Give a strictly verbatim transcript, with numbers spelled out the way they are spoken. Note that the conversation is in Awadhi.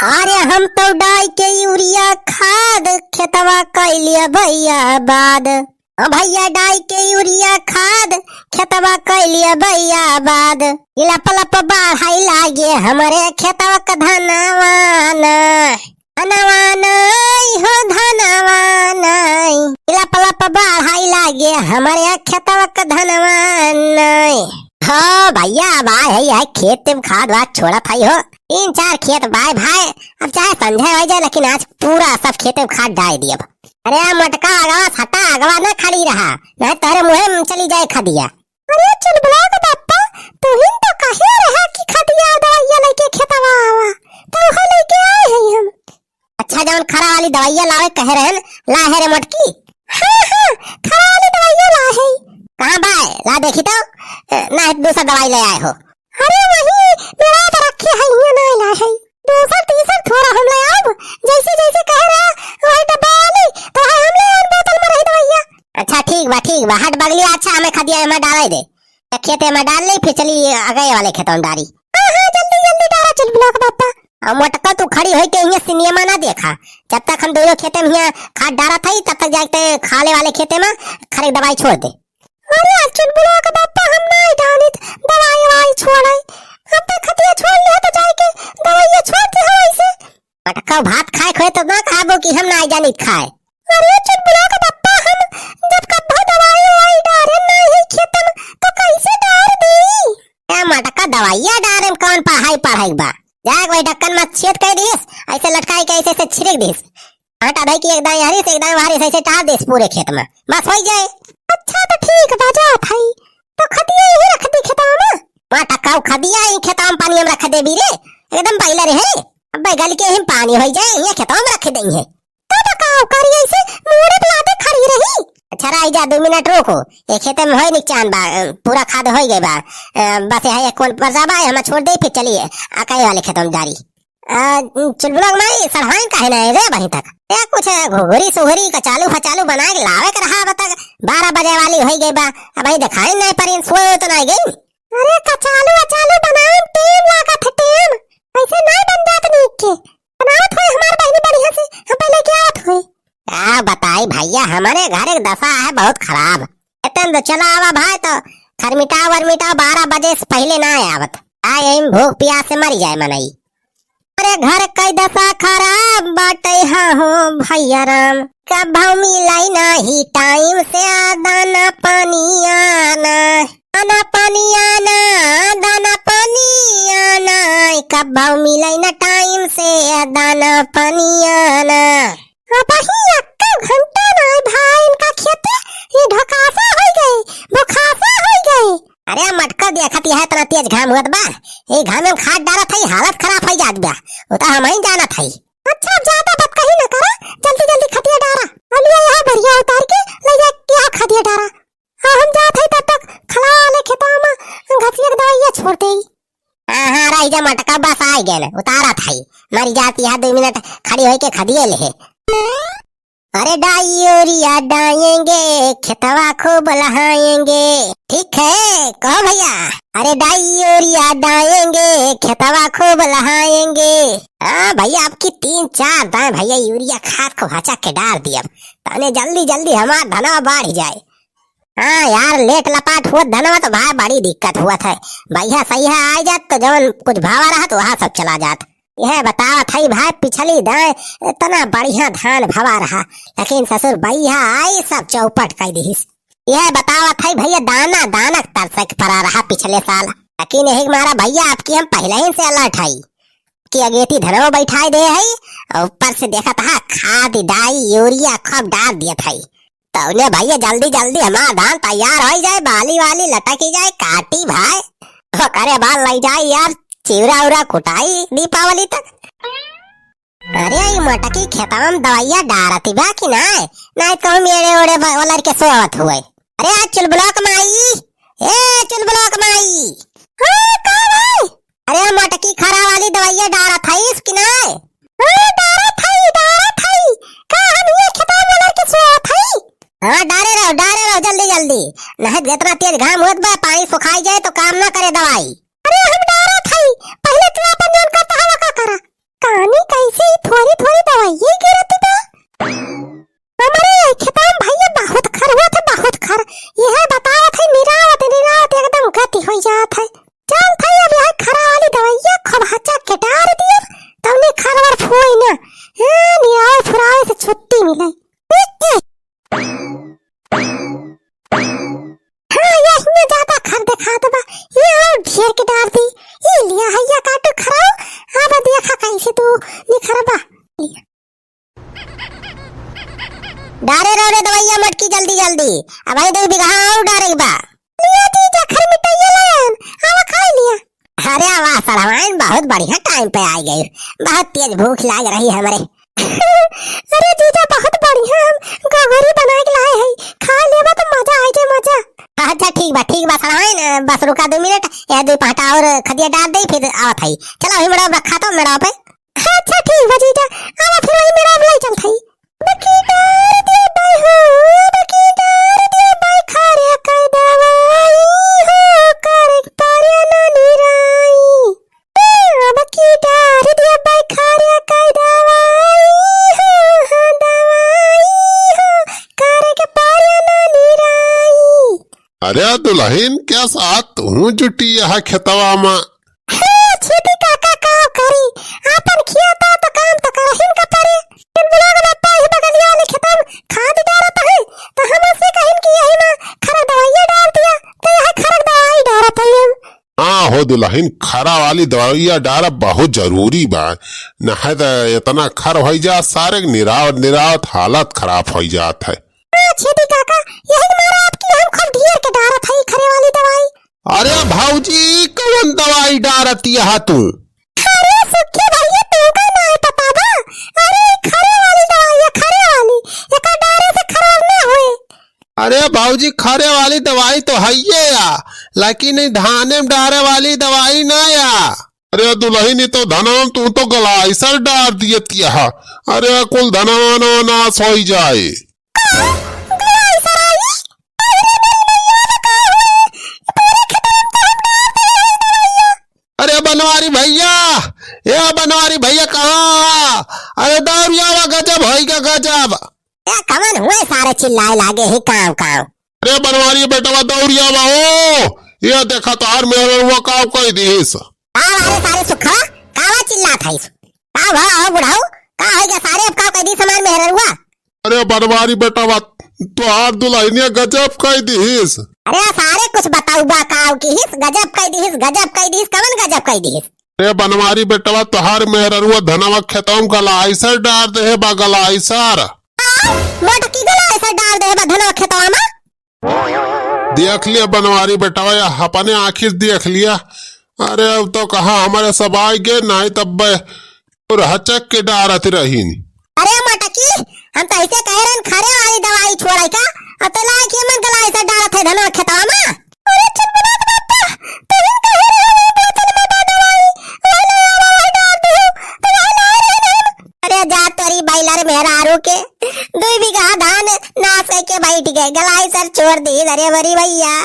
अरे हम तो डाई के यूरिया खाद खेतवा कैलिया भैया बाद। हाँ भैया डाई के यूरिया खाद खेतवा कैलिया भैया बाद। लप लप बढ़ाई लागे हमरे खेतवा क धनवा ना। धनवा नाई हो धनवा नाई। लप लप बढ़ाई लागे हमरे खेतवा क धनवा नाई। हाँ भैया अब आए है, है खेत में खाद वाद छोड़त है हो। तीन चार खेत बाय भाई, अब चाहे संझा हो जाए लेकिन आज पूरा सब खेत में खाद डाल दिए। अरे मोटका अगवा सटा अगवा ना खड़ी रहा, नहीं तोरे मुँहे में चली जाए खदिया। अरे चुलबुला के बापा, तू ही तो कहे रहा कि खदिया दवाइया लेके खेतवा आवा, तो उहे लेके आए हैं हम। अच्छा जवन खरा वाली दवाइया लावे कहे रहन, ला है रे मोटकी। हाँ हाँ, खरा वाली दवाइया ला है। कहाँ बाय? ला देखी तो। ए, ना है, दूसरा दवाई ले आए हो। अरे वही मेरा तो रखे है, ये ना ला है। दूसर तीसर थोड़ा हम ले आउब, जैसे जैसे कहे रहा वही डब्बा वाली, तो है हम ले आउब बोतल में रही दवाइया। अच्छा ठीक बा, ठीक बा, हट बगलिया, अच्छा हमें खदिया में डाले दे। तो खेते में डाल ले, फिर चली आगे वाले खेतों में डारी। हाँ हाँ, जल्दी जल्दी डारा चुलबुला के बापा। अब मोटका तू खड़ी होई के इहाँ सिनेमा ना देखा, जब तक हम दोनों खेते में हियाँ खाद डारा था तब तक जाके खाले वाले खेते में खरे दवाई छोड़ दे। अरे चुलबुला के बापा हम नहीं डालित दवाई वाई छोड़े, हम तो खतिया छोड़ ले तो जाके दवाइया छोड़ दे हो ऐसे। मोटका भात खाए खोए तो ना खाबो कि हम नहीं जानित खाए। अरे चुलबुला के बापा हम जब कब्बो दवाई वाई डारे नहीं खेत में तो कैसे डार दी? ए मोटका दवाइया डारे में कौन पढ़ाई पढ़ाई बा? जाए वही ढक्कन में छेद कर दिस, ऐसे लटकाई के ऐसे ऐसे छिड़क दिस। आटा धई की एक दाई हरी से एक दाई हरी से ऐसे डार दिस पूरे खेत में, बस हो जाए। अच्छा तो ठीक बा, जात हई। तो खदिया यही रख दी खेतवा में? मोटका खदिया ही खेतवा में पानी हम रख देबी रे, एकदम पहले रहे। अबे गल के ही पानी हो जाए, ये खेतवा में रख देंगे। तो बताओ, करी ऐसे मुड़े पे लाते खड़ी रही। अच्छा, रह जा, दो मिनट रुको। ये खेते में होई निकचान बा, अ, पूरा खाद होई गई बा। अ, बस यही एक कोन पर जाबा, हम छोड़ दे, फिर चलिए, आ, कई वाले खेतों में जारी। अ, चुलबुला के माई, सड़हाइन काहे ना आए रे अबहीं तक? ए, कुछ घुघरी सुघरी, कचालू फचालू बना के लावे के रहा अब तक। बारह बजे वाली होई गई बा, अबहीं देखाई नहीं परी, सोए तो नहीं गई। अरे, कचालू अचालू बनावे में टेम लागत है, टेम। ऐसे नहीं बन जात नीक के। बनावत होई हमार बहिनी बढ़िया से, हम पहले के आवत होई। का बताई भैया, हमारे घर एक दशा है बहुत खराब। एतन तो चला आवा भाई, तो खरमिटाव वरमिटाव बारह बजे से पहले ना आवत। आ यही में भूख प्यास से मर जाए मनई। अरे घर कई दशा खराब बाटे, हाँ हो भैया राम। कभौ मिलाई नाही टाइम से आ दाना पानी आना। दाना पानी आना, दाना पानी आना, कभौ मिलाई ना टाइम से आ दाना पानी आना। अबही एक्का घंटा ना भाई इनका खेते, ये ढकासा होई गई, भुखासा होई गई। अरे मटका देखत यह इतना तेज घाम होत बा, ये घाम में खाद डालत हई, हालत खराब होई जात बा, वो तो हम ही जानत हई। अच्छा, ज्यादा बतकही न करा, जल्दी जल्दी खटिया डारा, अलिया यहाँ बढ़िया उतार के ले जा के यहाँ खटिया डारा। हाँ, हम जात हई तब तक खला वाले खेतवा में घसिया के दवाइया छोड़ देई। हाँ, हाँ, रही जा मटका, बस आइ गए न, उतारत हई, मरी जाती है, दो मिनट खड़ी होई के खदिए ले। अरे डाई यूरिया डाएंगे, खेतवा खूब लहाएंगे। ठीक है, कहो भैया। अरे डाई यूरिया डाएंगे, खेतवा खूब लहाएंगे। हाँ भैया, आपकी तीन चार दाएं भैया यूरिया खाद को हचा के डार दिया, ताने जल्दी जल्दी हमार धनवा बढ़ जाए। हाँ यार, लेट लपाट हुआ धनवा तो भाई बड़ी दिक्कत हुआ था। भैया सही है, आ जात तो जवन कुछ भावा रहा तो वहाँ सब चला जात। यह बतावत हई भाई, पिछली दाएं इतना बढ़िया धान भवा रहा, लेकिन ससुर भैया आई सब चौपट कर दिहिस। यह बतावत हई भैया, दाना दाना तरसक परा रहा पिछले साल, लेकिन यही मारा भैया आपकी हम पहले ही से अलर्ट हई कि अगेती धनवा बैठाए दे हई, और ऊपर से देखत हा खाद डाई यूरिया खूब डार दियत हई। तौने भैया जल्दी जल्दी हमार धान तैयार हो जाए, बाली वाली लटकी जाए, काटी भाई, ओकरे बाद लई जाए यार चिवरा उरा कुटाई दीपावली तक। अरे ई मोटकी खेतवा में दवाइया डारती बा कि नाय? नाय तो हम एड़े ओड़े ब-, ओलर के सोवत हुए। अरे आज चुलबुला के माई, ए चुलबुला के माई। हाँ, का भाई? अरे मोटकी खरा वाली दवाइया डारत हईस कि नाय? हाँ, डारत हई, डारत हई। का हम ये खेतवा में लड़ के सोवत हई? हाँ, डारे रहो, डारे रहो जल्दी जल्दी। नहीं तो इतना तेज घाम होत बा, पानी सुखाई जाए तो काम ना करे दवाई। अरे हम डारत हई, पहले तू दी, अब आई दुइ बीघा और डारे के बा। लिया जीजा, खर मिठाइया लायन, आवा खाई लिया। अरे वाह सड़वाइन, बहुत बढ़िया टाइम पे आई गई, बहुत तेज भूख लाग रही हमरे। अरे जीजा, बहुत बढ़िया, हम गगरी बना के लाए हैं, खा लेबा तो मजा आई जाए, मजा। अच्छा ठीक बा, ठीक बा सड़वाइन, बस रुका दो मिनट, ये दुइ पाटा और खदिया डार दे, फिर आवत है। चला वही मेड़ा रखा तो मेड़ा पे। अच्छा ठीक बा जीजा, आवा फिर वही मेड़ा ले चलत है। बकी डार दिया बाई हो, बकी डार दिया बाई, खारे कै दवाई हो, करे पारे ना निराई। बकी डार दिया बाई, खारे कै दवाई हो, हाँ, दवाई हो, करे पारे ना निराई। अरे दुलहिन, का साथ तू जुटी यह खेतवा मा? हाँ, छेदी काका, का करी? आपन खेत आ तो काम तो करहिन का परे। फिर लोग ना पाई बगलिया वाले खेतवा में खाद डारत है, तो हम उसे कहिन कि यही में खरा दवाइया डार दिया, तो यह खरा दवाई डारत है हम। हाँ हो दुलहिन, खरा वाली दवाइया डारा बहुत जरूरी बा, नहीं तो इतना खर होइ जा, सारे निरावत निरावत हालत खराब होइ जात है। हाँ, छेदी काका, यही मारा आपकी हम खूब ढेर के डारत है खरे वाली दवाई। अरे भौजी, ई कवन दवाई डारत यहा तू? अरे सुखी भैया, तुमका नाय पता बा? अरे, ई खरे वाली दवाई है, खरे वाली। एका डारे से खराब ना होए। अरे भौजी, खरे वाली दवाई तो हइये या, लेकिन ई धाने में डारे वाली दवाई ना या। अरे दुलहिन, ई तो धनवा में तू तो गलाइसर डार दियत यहा। अरे कुल धनवा वनवा नाश होई जाए। अरे बनवारी भैया, ए बनवारी भैया, कहाँ? अरे दौरिया बा, गजब होई गा, गजब। ए, कवन हुए सारे चिल्लाए लागे ही काव काव? अरे बनवारी बेटवा, दौरिया बा हो, ये देखा तोहार मेहररुआ काव कई दिहिस। का बा रे सारे सुखवा, कावा चिल्लात हइस? का बा, आओ बुढ़ाऊ, का होइगा सारे, अब काव कई दिहिस हमार मेहररुआ? अरे बनवारी बेटवा, तोहार दुलहिनिया गजब कई दिहिस। अरे सारे कुछ बताऊ बा, काव किहिस, गजब कई दिहिस, गजब कई दिहिस, कवन गजब कई दिहिस? अरे बनवारी बेटवा, तोहार मेहररुआ धनवा खेतवा में गलाइसर डार देहे बा, गलाइसर। आ, मोटकी गलाइसर डार देहे बा धनवा खेतवा में। देख लिया बनवारी बेटवा, या अपने आँखी से देख लिया। अरे अब तो कहा हमारे सब आइ गए, नाहीं तब बे-, और हचक के डारत रहीन। अरे मोटकी, हम तो ऐसे कहे रहन खरे वाली दवाई छोड़े का, अब तो लाए के मन गलाइसर डारत है धनवा खेतवा में। अरे चुप रह बापा, तू ही कहे रहे हमें बोतल में बा दवाई, वही ले आवा, वही डार दियो, तो वही लाए रहे हम। अरे जा तोरी बैलर मेहरारू के, दुई बीघा धान नाश करके बैठ गए, गलाइसर छोड़ दी, अरे बड़ी भैया।